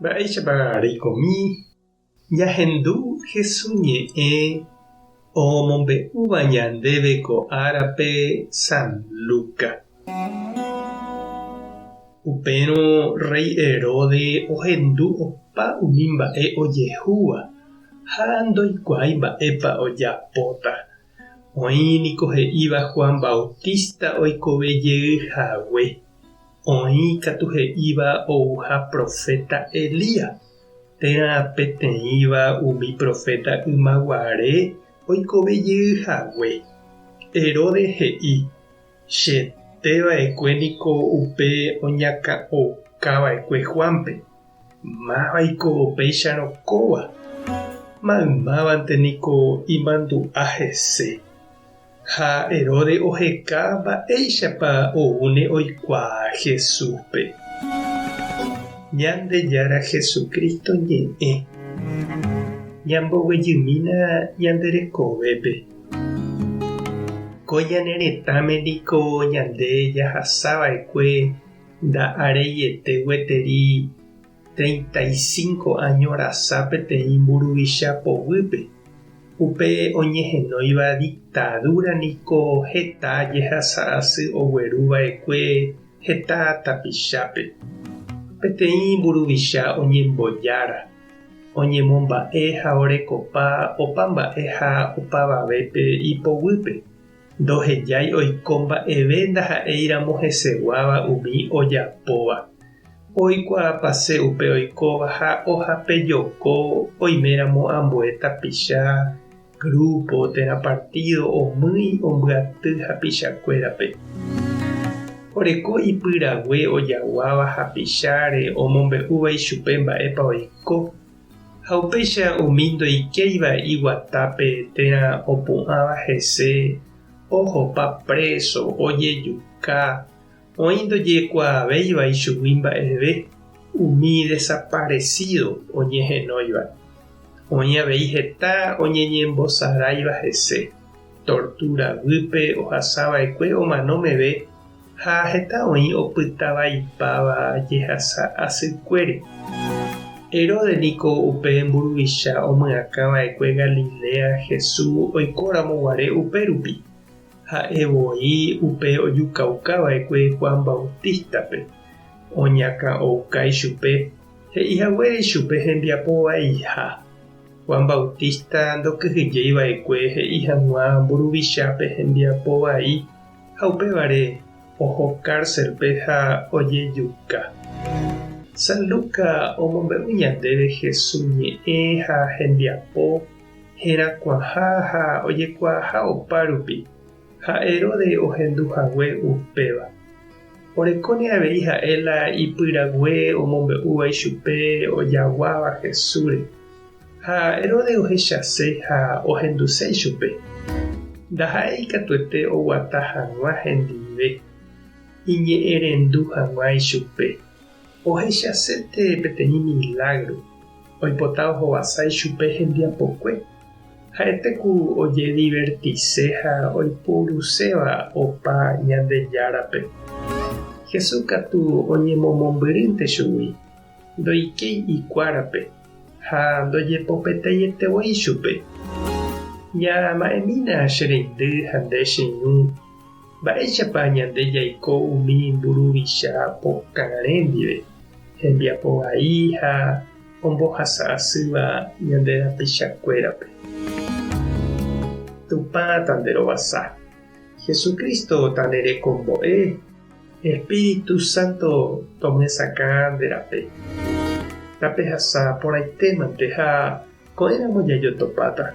Mba'éichapa reikomi ñahendu Hesu ñe'ẽ omombe'úva ñandéve ko árape San Luca? Upérõ rréi Herodes ohendu opa umi mba'e ojehúva ha ndoikuaái mba'épa ojapóta. Oĩ niko he'íva Juan Bautista oikove jey hague. Oĩ katu he'íva ouha proféta Elías, térã peteĩva umi proféta ymaguare oikove jey hague. Herodes he'i, Chete va'ekue niko upe oñakã'ouka va'ekue Juánpe. Mávaiko upéicharõ kóva? Maymávante niko imandu'a hese. Ha Herodes oheka mba'éichapa oúne oikuaa Jesúspe. Ñandejára Jesucristo ñe'ẽ. Ñamboguejymína ñande rekovépe. Ko ñane retãme niko ñande jahasa va'ekue nda'areiete gueteri 35 áño rasa peteĩ mburuvicha poguýpe. Upe oñehenóiva dictadura niko heta jehasa asy ogueru va'ekue heta tapichápe. Peteĩ mburuvicha oñembojára. Oñemomba'e ha orekopa opa mba'e ha opavavépe ipoguýpe, ndohejái oiko mba'eve ndaha'éiramo heseguáva umi ojapóva. Oikuaapase upe oikóva ha ohapejoko oiméramo ambue tapicha, grúpo térã partído omýi ombyaty hapichakuérape. Oreko ipyrague ojaguáva hapicháre omombe'úva ichupe mba'épa oiko, ha upéicha umi ndoikéiva iguatápe térã opu'ãva hese ohopa préso, ojejuka, oĩ ndojekuaavéiva ichugui mba'eve, umi desaparecido oñehenóiva. Oĩ avei heta oñeñembosaráiva hese, tortura guýpe ohasava'ekue omano meve ha heta oĩ opytavaipáva jehasa asykuére. Herodes niko upe mburuvicha omyakãva'ekue Galilea Jesús oikóramo guare upérupi. Ha'e voi upe ojukauka va'ekue Juan Bautístape, oñakã'ouka ichupe, he'i haguére ichupe hembiapo vaiha. Juan Bautista ndokyhyjéi va'ekue he'i hag̃ua mburuvichápe hembiapo vai ha upévare oho kárselpe ha ojejuka. San Lucas omombe'u ñandéve Jesús ñe'ẽ ha hembiapo herakuãha ha ojekuaaha opárupi, ha Herodes ohendu hague upéva. Orekóne avei ha'e la ipyrague omombe'úva ichupe ojaguáva Jesúsre. Ha Herodes ohechase ha ohenduse ichupe. Ndaha'éi katuete oguata hag̃ua hendive, iñe'ẽrendu hag̃ua ichupe. Ohechasete peteĩ milágro, oipota ohovasa ichupe hembiapokue, ha'ete ku ojedivertise ha oiporuséva opa Ñandejárape. Jesús katu oñemomombyrýnte chugui, ndoikéi ikuárape ha ndojepopeteiete voi chupe. Ñama'ẽmína che reindy ha nde che irũ. Mba'éichapa ñande jaiko umi mburuvicha pokarẽ ndive, hembiapo vai ha ombohasa asýva ñande rapichakuérape? Tupã tanderovasa. Jesucristo tanerekombo'e, Espíritu Santo tomyesakã nde rape. Tapehasa porãitémante ha ko'ẽramo jajotopáta.